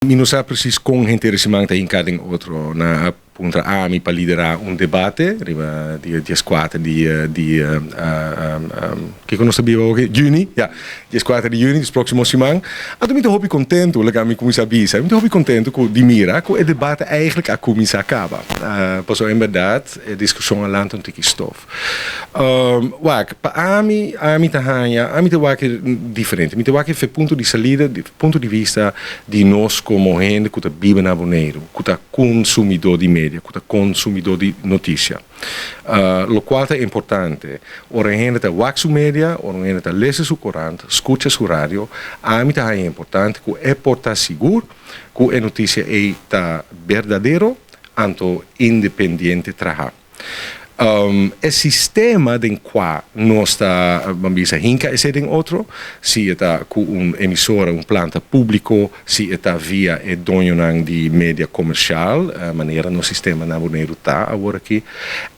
Mi no sa precies kon henter e siman ta hinká den otro. Nan a puntra ami pa liderá un debate riba dia 14 di kiko nos ta biba awoki? Juni, ya, 14 di juni, dus próksimo siman. Anto mi ta hopi kontentu, laga mi kuminsá bisa, mi ta hopi kontentu ku di mira ku e debate eigenlijk a kuminsá kaba. Pasobra en bèrdat e diskushon a lanta un tiki stof. Wak, pa ami, ami ta haña, ami ta wak e diferente. Mi ta wak e fe punto di salida, di punto di vista di nos komo hende ku ta biba na Boneiru, ku ta konsumidó di media, ku ta konsumidó di notisia. Lokual ta importante, ora un hende ta wak su media, ora un hende ta lesa su korant, skucha su radio, ami ta haña importante ku e por ta sigur ku e notisia ei ta berdadero anto independiente traha. E sistema den kua nos ta, ban bisa, hinka esei den otro, si e ta ku un emisora, un planta públiko, si e ta via e doñonan di media komershal, manera nos sistema na Boneiru ta awor aki,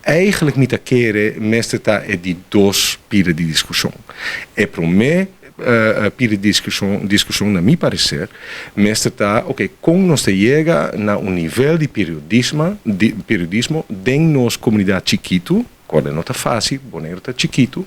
eigenlijk mi ta kere mester ta e di dos pida di diskushon. E promé pida di diskushon na mi pareser mester ta, oke, kon nos ta yega na un nivel di periodisma, di periodismo den nos komunidat chikitu, kòrda no ta fásil, Boneiru ta chikitu,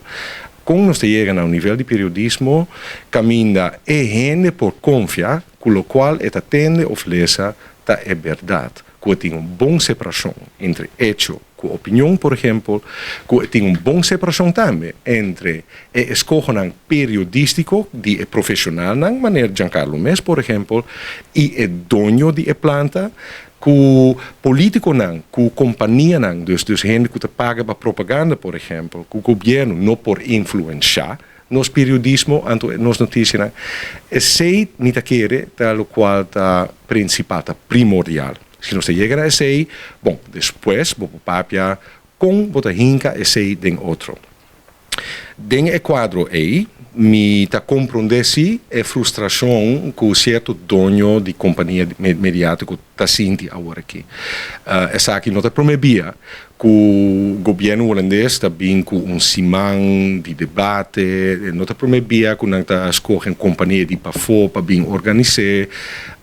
kon nos ta yega na un nivel di periodismo kaminda e hende por konfia ku lokual e ta tende òf lesa ta e bèrdat, ku e tin un bon separashon entre echo ku opinion, por ehempel, ku e tin un bon separashon tambe entre e eskohonan periodístiko di e profeshonalnan, manera Giancarlo mes, por ehempel, i e doño di e planta, ku polítikonan, ku kompanianan, dus dus hende ku ta paga pa propaganda, por ehempel, ku gobièrnu no por influenshá nos periodismo, anto nos notisianan. Esei mi ta kere ta lokual ta prinsipal, ta primordial. Si nos ta yega na esei, bon, despues bo por papia kon bo ta hinka esei den otro. Den e kuadro ei, mi ta komprondé sí e frustrashon ku sierto doño di kompania mediátiko ta sinti awor aki. Esaki no ta e promé bia ku gobièrnu hulandes ta bin ku un siman di debate, no ta promé bia ku nan ta skohe un kompania di pafó pa bin organis'é.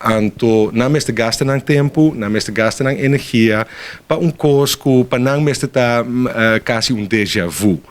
Anto nan mester gasta nan tempu, nan mester gasta nan energia pa un kos ku pa nan mester ta kasi un deja vu.